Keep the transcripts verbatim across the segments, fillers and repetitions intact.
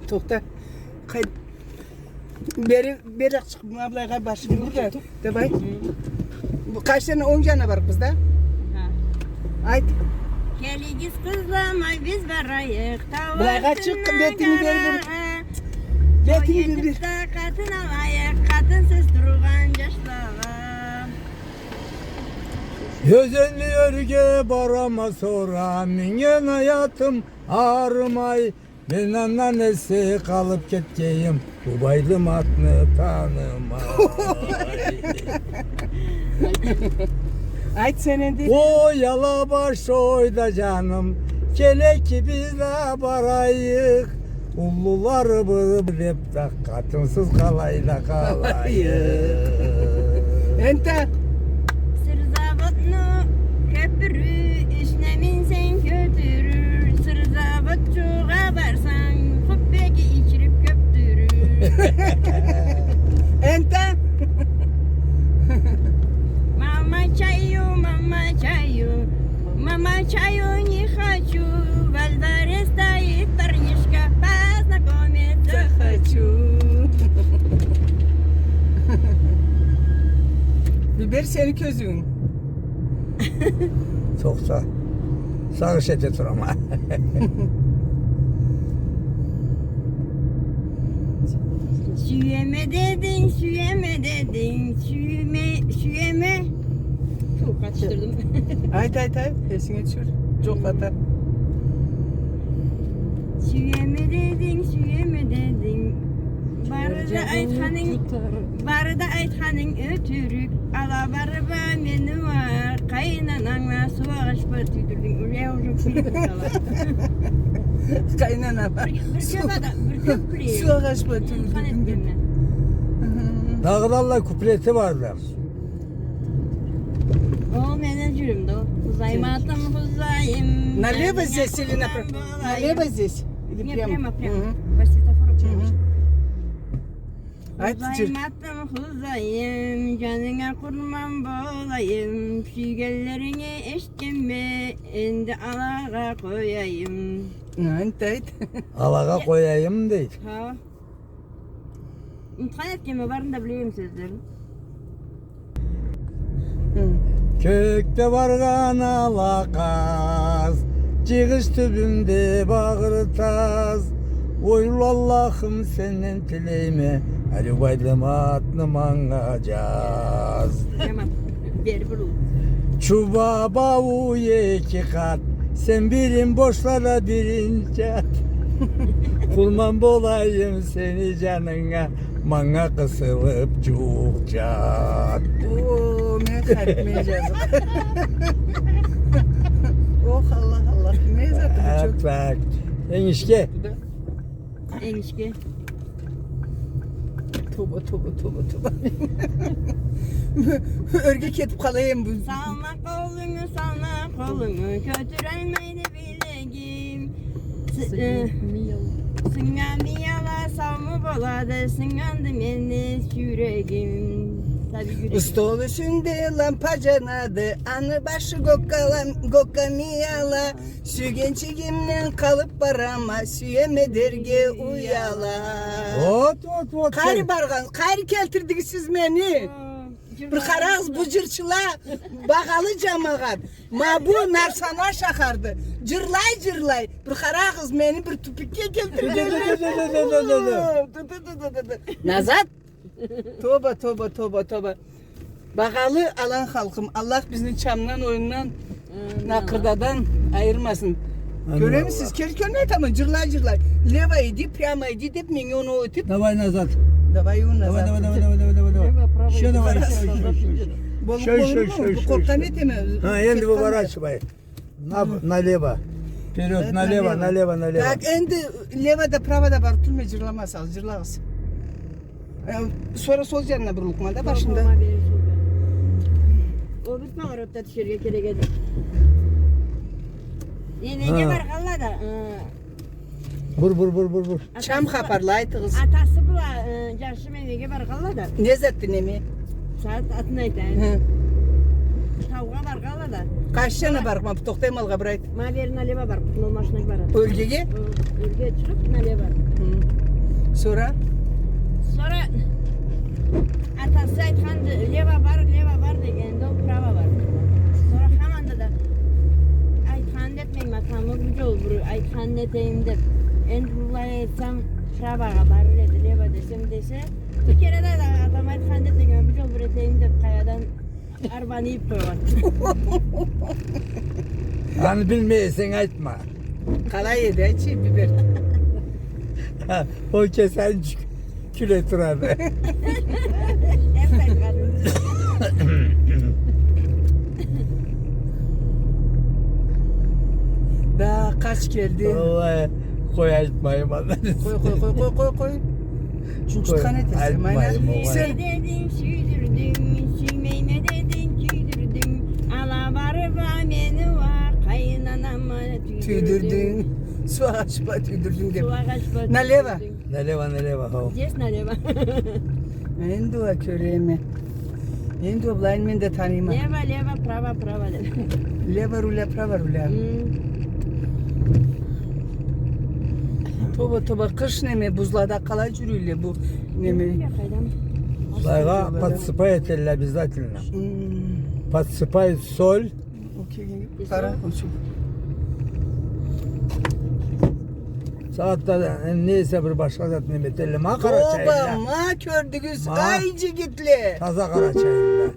Тохта. Къай-, бери, бери чыкъ, ма былайгъа башын бур да. Давай. Бу къаршыдан онг джанына барыкъбыз да. Ха. Айт. Келигиз, къызла, ма биз барайыкъ былайгъа чыкъ, бетинги бери бур. Бетинги бери бур. Къатын алайыкъ къатынсыз тургъан джашлагъа. Ёзенли ёрге барама сора, минген аятым арымай. Мен андан эсе къалып кетгеним, бу байлым атны танымай. Айт сен энди. Ой, алабаш, ой да джаным, келе ки биз да барайыкъ. Уллуларыбыз деп да къатынсыз къалай да къалайыкъ. Энтта. Сыр заводну кёпюрю, юсюне минсенг кётюрюр. Сыр заводчугъа барсанг, хуппеге ичирип кёптюрюр. Энтта. Мама чаю, мама чаю, мама чаю не хочу, в дворе стоит парнишка, познакомиться хочу. Бир бер сени кёзюнг. Тохта. Сагъыш эте турама. Сюеме дединг, сюеме дединг, сюеме, сюеме. Фу, къатышдырдым. Айт, айт, айт, эсинге тюшюр. Джокъ, хата. Сюеме дединг, сюеме дединг. Бары да айтханынг, бары да айтханынг ётюрюк. Ала барып а мени уа къайнананг бла суу агъач бла тюйдюрдюнг. Уже, уже кюлюп атала. Къайнанам. Бир, бир кёп адам, бир кёп биле. Суу агъач бла тюйдюрдюнг. Дагъыда аллай куплети барды. Ол мени джюрюмде ол. Хузайым-атым, хузайым. Налево здесь или направо? Налево здесь? Или прямо? Не, прямо, прямо. Мгм. По светофору прямо. Мгм. Айтчы. Хузайым-атым, хузайым, джанынга къурман болайым. Сюйгенлеринге эшитгенме, энди алагъа къояйым. Ха, энтта айт. Алагъа къояйым, дейди. Ха. Унутхан этгенме, барын да билеме сёзлерин. Хы. Кёкде баргъан ала къаз, джыгъыш тюбюнде багъыр таз. Ойлу Аллахым, сенден тилейме, Алиу Байлым атны манга джаз. Тамам. Бери бурул. Чуба бауу эки къат, сен бирин бошла да, бирин джат. Къурман болайым сени джанынга, манга къысылып джууукъ джат. О, мен хатме джазыкъ. Ох, Аллах, Аллах, не зат бу? Так, так. Энгишге. Энгишге. Тоба, тоба, тоба, тоба. Ёрге кетип къалайым бу. Салма къолунгу, салма къолунгу, кётюралмайды билегим. С-, э, сыннган мияла сауму болады, сыннганды мени джюрегим. Сабий джюрегим. Стол юсюнде лампа джанады, аны башы гокка лам-, гокка мияла. Сюйгенчигимден къалып барама, сюеме дерге уяла. Вот, вот, вот. Къайры баргъан, къайры келтирдигиз сиз мени? Бир къарагъыз, бу джырчыла, багъалы джамагъат. Ма бу Нарсана шахарды. Джырлай, джырлай. Бир къарагъыз, мени бир тупикге келтиргенле. Назад. Тоба, тоба, тоба, тоба. Багъалы алан халкъым, Аллах бизни чамдан, оюндан, накъырдадан айырмасын. Амин. Кёремисиз? Аллах. Кел, кёрмей атама, джырлай, джырлай. Лево иди, прямо иди деп, меннге оноу этип. Давай назад. Давай, ю, назад. Давай, давай, давай, давай, давай, давай. Лево, право. Ещё давай, ещё, ещё, ещё, ещё. Болуп, ещё, болуп, ещё, ещё, ещё. Ха, энди выворачивай. На-, налево. Вперёд, налево, налево, налево. Так, энди лево да, право да барып турмай, джырламасагъыз, джырлагъыз. Э, сора сол джанына буруллукъма да башында. О бир поворотда тюшерге керек эди. Энеге баргъанла да, э, Бур, бур, бур, бур, бур. Чам хапарла айтыгъыз. Атасы бла, э, джашым энеге баргъанла да. Не затды, неме? Сагъат атын айтайым. Хы. Таугъа баргъанла да. Къайсы джанына барыкъма, бу тохтайым алгъа бир айт. Ма бери налево барыкъ, ол машинага барады. Ёргеге? Хы, ёрге чыгъып, налево. Хы. Сора? Сора атасы айтханды, лево бар, лево бар дегенде, ол право бар. Сора хаманда да айтханын этмейме, атамы бу джол бир айтханын этейим деп. Энди былай айтсам, правогъа барыр эди, лево десем десе. Бир кере да, да атам айтханын этмейме, бу джол бир этейим деп, къаядан арбаны ийип къойгъан. Аны билмей эсенг, айтма. Къалай эди, айтчы, бир бер. Ол кеси анчыкъ кюле турады. Да, къач келди. Валлахи, къой, айтмайым аны. Къой, къой, къой, къой, къой, къой. Джунчутхан этесе, майна. Айтмайым огъай. Сен дединг, сюйдюрдюнг, сюймейме дединг, кюйдюрдюнг. Ала барып а мени уа къайын анама тюйдюрдюнг. Тюйдюрдюнг. Суу агъачы бла тюйдюрдюнг деп. Суу агъачы бла тюйдюрдюнг. Налево. Налево, налево, хау. Здесь налево. Энди уа кёреме. Энди уа былайын мен да таныйма. Лево, лево, право, право, лево. Лево руля, право руля. М. Тоба, тоба, къыш неме, бузлада къалай джюрюйле бу неме? Билмейме, къайдам. Былайгъа подсыпай этелле обязательно. М. Подсыпай соль. Окей, къара, учу. Сагъатда не эсе бир башха зат неме этелле. Ма къара чайынла. Оба, ма кёрдюгюз, ай, джигитле. Таза къара чайынла.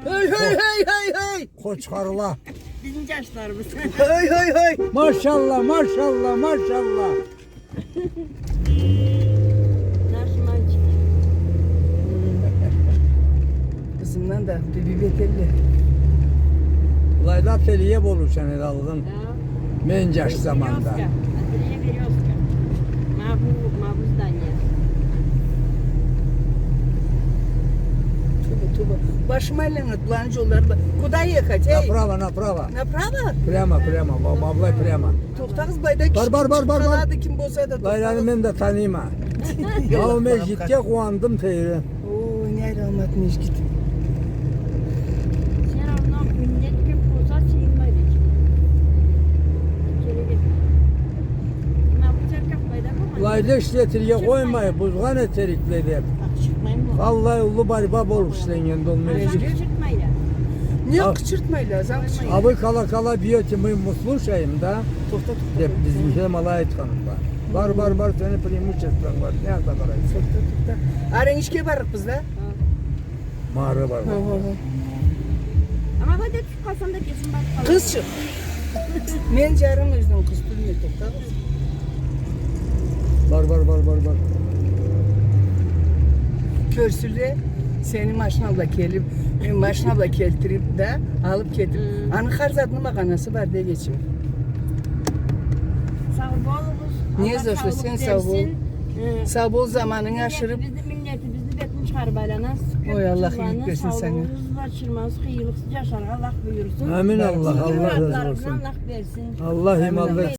Хей, хей, хей, хей, хей! Къочхарла. Бизни джашларыбыз. Хей, хей, хей! Машалла, машалла, машалла. Наши мальчики. Къызымдан да бибип этелле. Былайда ателье болуучан эди алгъын. Да. Мен джаш заманда. Берёзка. Ателье Берёзка. Ма бу, ма бу здание. Туба, туба. Башым айланады, быланы джоллары бла. Куда ехать, эй? Направо, направо. Направо? Прямо, прямо. Ма, ма былай прямо. Тохтагъыз, былайда киши чыкъгъанды, ким болса да тохтагъыз. Былайланы мен да таныйма. Ма ол межгитге къууандым, тейри. Ой, не аламат межгит. Всё равно миннет кёп болса, сыйынмайды. Керек этмейди. Ма бу церковь былайда болгъан. Былайда ишлетирге къоймай, бузгъан этерикле деп. Къычыртмайма. Аллай уллу борьба болуп ишленнген да ол межгит. Къычыртмайла. Не къычыртмайла, азан къычыртмайла. А вы колокола бьёте, мы, мы слушаем, да? Тохта, тохта. Деп бизникиле алай айтханла. Бар, бар, бар, сени преимуществонг бар. Не анда къарайсынг? Тохта, тохта. Ары энгишге барлыкъбыз да? Ма ары бар. Хы, хы, хы. Ама былайда тюшюп къалсам да, кесим барып къалырма. Къызчыкъ. Мен джарым ёзден къыз тюлме, тохтагъыз. Бар, бар, бар, бар, бар. Кёрсюле, сени машина бла келип, мен машина бла келтирип да, алып кетип. Хы. Аны хар затны магъанасы бар, дей, эгечим. Сау болугъуз. Не за что, сен сау бол. Аллах саулукъ берсин. Хы. Сау бол, заманынг ашырып. Миллетибизни, миллетибизни бетин чыгъарып айланасыз. Ой, Аллах игилик берсин санга. Саулугъугъуз бла, чырмагъыз, хыйырлыкъсыз джашаргъа Аллах буюрсун. Амин, Аллах, Аллах разы болсун. Аллах берсин. Аллах иманлы